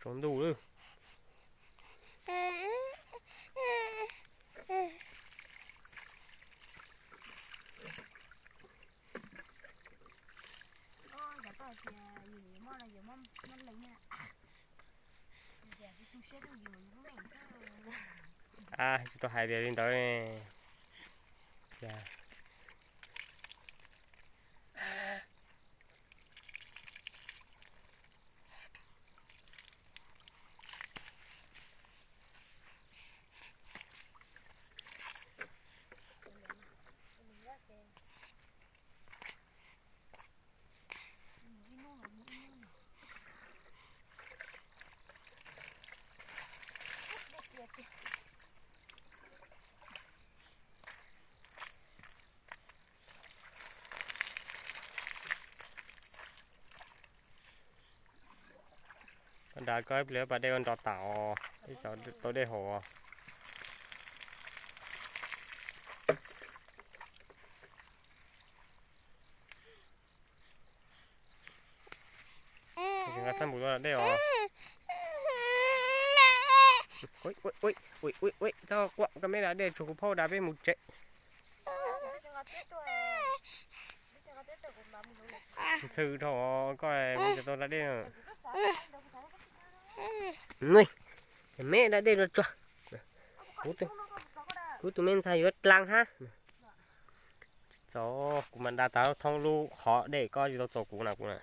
Tsaus ntuj lawm. A, tsis tau hais tias li ntawd. Koj nrad koj ib pliag pas dej ua nrov tas os, ib xyov tau dej haus. Nqa xab npum tuaj da dej os. Ui, ua, koj meb da dej tsuag kuv phaub da peb mus tsev. Ntxhw dhau koj mus tsev tau da dej. Meb da dej los tsuag. Kuv tus me ntxhais yuav dlaag hab. Tsis txaus, kuv mas da tas thoob lub qhov dej, koj tsis tau txaus kuv na, kuv na.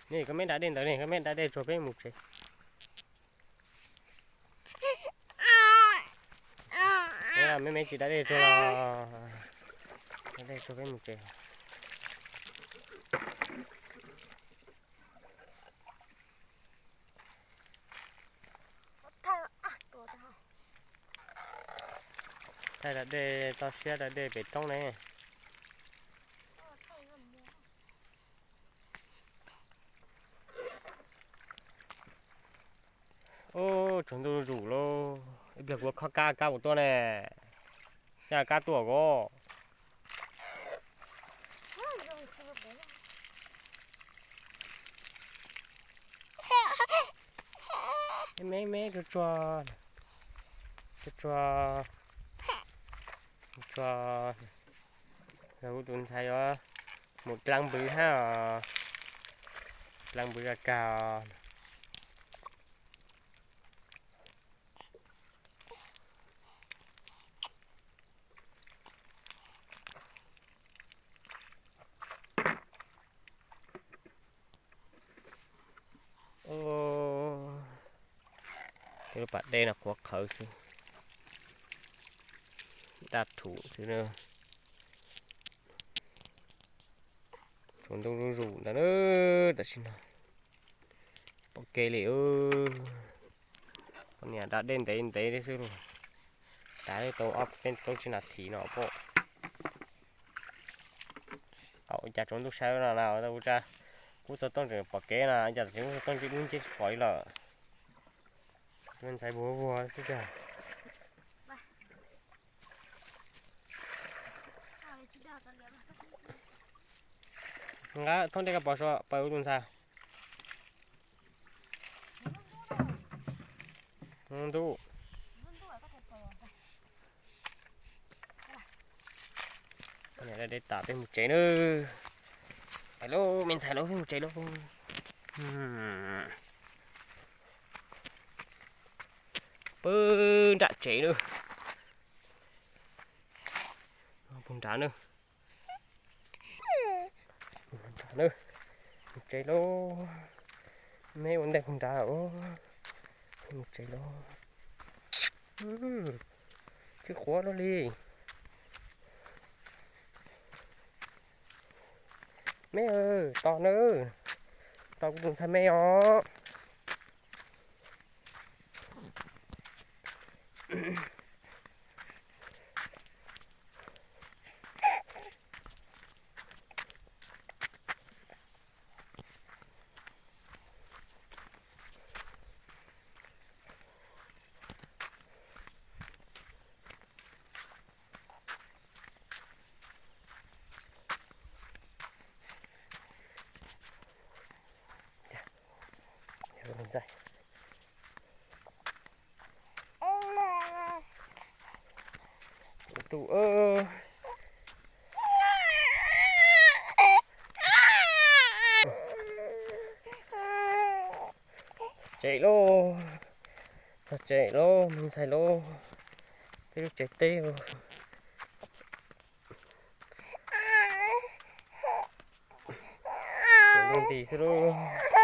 Ne, koj meb da dej ntawd ne, koj meb da dej tsuag peb mus tsev. Meb meb tsis da dej tsuag, da dej tsuag peb mus tsev. Thaij da dej, toj siab da dej pem roob ne. Ub, tsaus ntuj zuj zus lauj, ib pliag kuv kho kab, kab puas tuaj ne? Yog kab tuaj ko. Meb, meb tsuag tsuag, tsuag tsuag. Kuv tus ntxhais yuav mus dlaab npwv hab os, dlaab npwv kag kag os. Tej lub pas dej no qhuav qhawv xwb, daj rhuv xwb na. Tsaus ntuj zuj zus ntawd na, tam sim no pom kev li. Poj niam da dej ntev ntev xwb, da tau ob peb plaub tsib nas this no pom. Ua cas tsaus ntuj saib no na, kuv txog tooj tseem pom kev na, cas tseem kuv txog tooj ntsis dub nciab tsis pom li lawm. Ntxhais vuag vuag xwb tiag. Nqa thoob dej koj pov suav pawg tus ntxhais. Ntuj. Niam da dej tas peb mus tsev nawb. Pais lauj me ntxhais lauj, peb mus tsev lauj. Pw nram tsev nawb. Puag nrad nawb. Nrad nawb. Mus tsev lauj. Meb ua ntej puag nrad os. Mus tsev lauj. Tsis qhuav luaj li. Meb, tos nawb. Tos kuv tus ntxhais me os. Txais. Tus, txog tsev lauj, txog tsev lauj, me ntxhais lauj, peb lub tsev teb. Tseem nti xwb lauj.